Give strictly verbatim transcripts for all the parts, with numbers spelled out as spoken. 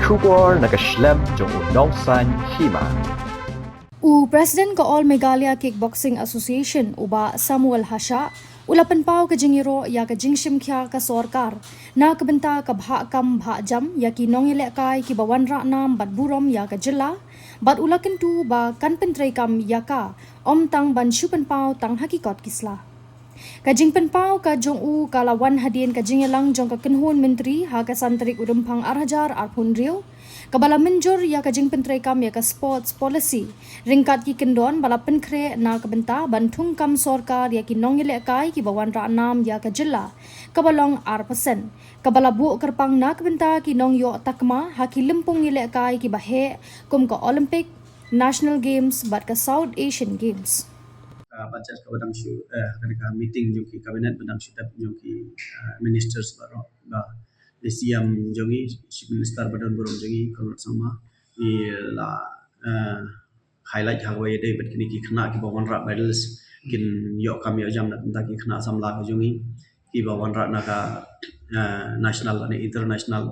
Khubor na ka shlem jong u Nongsaiñ Hima. U President ka All Meghalaya Kickboxing Association, u Bah Samuel Hashah, u la pynpaw ka jingïaroh ïa ka jingshimkhia ka sorkar na ka bynta ka bhah kam bhah jam ïa ki nongïalehkai kiba wanrah nam bad burom ïa ka jylla, bad u la kyntu ba kan pyntreikam ïa ka, ym tang ban shu pynpaw tang ha ki kot ki sla. Ka jingpynpaw ka jong u ka la wan hadien ka jingïalang jong ka kynhun myntri ha ka san tarik u Rymphang ar hajar arphew hynriew, kaba la mynjur ïa ka jingpyntreikam ïa ka sports policy, ryngkat ki kyndon ba la pynkhreh na ka bynta ban thungkam sorkar ïa ki nongïalehkai kiba wanrah nam ïa ka jylla, kaba long ar percent, kaba la buh kyrpang na ka bynta ki nongïoh takma ha ki lympung ïalehkai kiba heh kum ka Olympic, National Games bad ka South Asian Games. Ah, budget kaba dang shu, eh, kane ka meeting jong ki cabinet ba dang shu dep jong ki, ah, ministers baroh, ba, the C M jong ngi, Chief Minister ba don burom jong ngi, Conrad Sangma, i la, eh, highlight ha kaba ïadei bad kine ki khynnah kiba wanrah medals, kin ïoh kam ïoh jam na ka bynta ki khynnah samla ka jong ngi kiba wanrah na ka, eh, national lane international,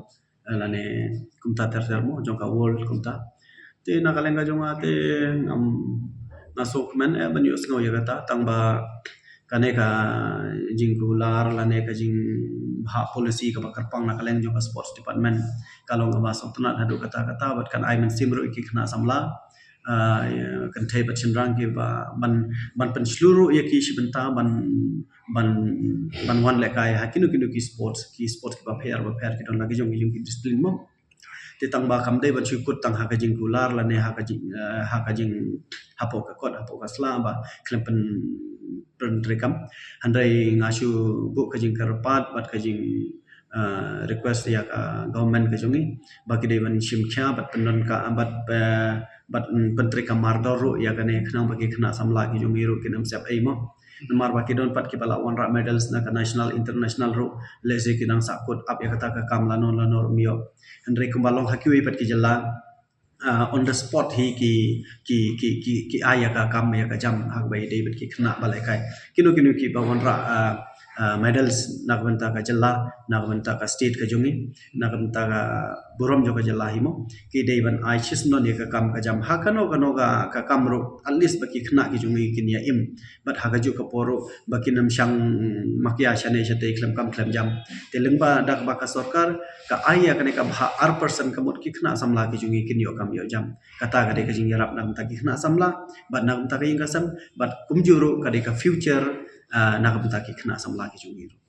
eh, lane kumta ter ter mo jong ka world kumta. Te na ka liang ka jong nga te ngam, nga sngewkmen eh ban ïohsngew ïa kata, tang ba kane ka jingkular lane ka jingbhah policy kaba kyrpang na ka liang jong ka sports department ka long kaba sngewtynnat haduh katta katta bad kan ai mynsiem ruh ïa ki khynnah samla, ah, ïa, kynthei bad shynrang kiba ban, ban pynshlur ruh ïa ki shi bynta ban, ban, ban wan lehkai ha kino kino ki sports, ki sports kiba pher ba pher ki don la ki jong ki jong ki discipline mo. Te tang ba kam dei ban shu kut tang ha ka jingkular lane ha ka jing, eh, ha ka jing, hapoh ka kot, hapoh ka sla ba khlem pyn, pyntreikam. Hynrei nga shu buh ka jingkyrpad bad ka jing, eh, request ïa ka government ka jong ngi ba ki dei ban shim khia bad pyndonkam bad, eh, bad, mm, pyntreikam mardor ruh ïa kane khnang ba ki khynnah samla ki jong ngi ruh kin ym sep ei mo. Namar ba ki don pat kiba la wanrah medals na ka national, international ruh, lehse ki dang sahkut ap ïa kata ka kam lano lano ruh ym ïoh. Hynrei kumba long ha kiwei pat ki jylla, ah, on the spot hi ki, ki, ki, ki, ki ai ïa ka kam ïa ka jam ha kaba ïadei bad ki khynnah ba lehkai. Kino kino kiba wanrah, ah, ah, medals na ka bynta ka jylla, na ka bynta ka state ka jong ngi, na ka bynta ka burom jong ka jylla hi mo. Ki dei ban ai shisyndon ïa ka kam ka jam ha kano kano ka, ka kam ruh, at least ba ki khynnah ki jong ngi kin ïa im. Bad ha kajuh ka por ruh ba kin ym shang makia shane shatei khlem kam khlem jam. Te lyngba da kaba ka sorkar ka ai ïa kane ka bhah ar percent ka mut ki khynnah samla ki jong ngi kin ïoh kam ïoh jam. Kata ka dei ka jingïarap na ka bynta ki khynnah samla bad na ka bynta ka ïing ka sem bad kumjuh ruh ka dei ka future, ah, na ka bynta ki khynnah samla ki jong ngi ruh.